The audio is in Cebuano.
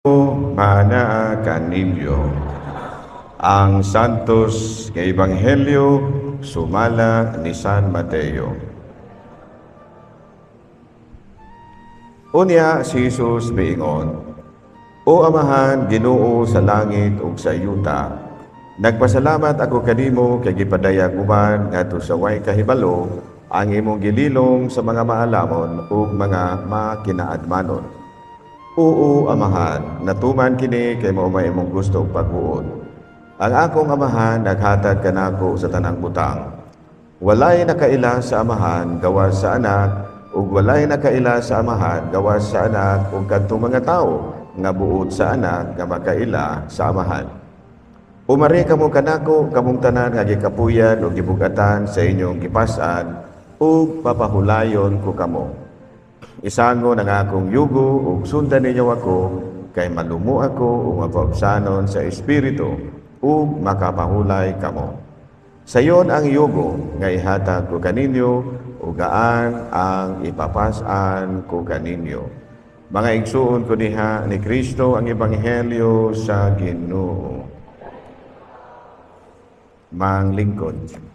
Maanaa kaninyo. Ang Santos nga Ebanghelyo sumala ni San Mateo. Unya si Jesus miingon, "O Amahan, Ginoo sa langit ug sa yuta, nagpasalamat ako kanimo kay gipadayag mo man ngadto sa way kahibalo ang imong gililong sa mga maalamon ug mga makinaadmanon. Oo, Amahan, natuman kini kay mao may imong gusto ug pagbuot. Ang akong Amahan naghatag kanako sa tanang butang. Walay nakaila sa Amahan gawas sa Anak, ug walay nakaila sa Amahan gawas sa Anak ug kadtong mga tawo nga buot sa Anak nga makaila sa Amahan. Umari kamo kanako, kamong tanan nga gikapuyan ug gibug-atan sa inyong gipas-an, ug papahulayon ko kamo. Isangon ang akong yugo ug sundan ninyo ako, kay malumo ako ug mapaubsanon sa espiritu, ug makapahulay kamo. Sayon ang yugo nga ihatag ko kaninyo, ug gaan ang ipapas-an ko kaninyo." Mga igsuon ko diha ni Kristo, ang ebanghelyo sa Ginoo. Manglingkod.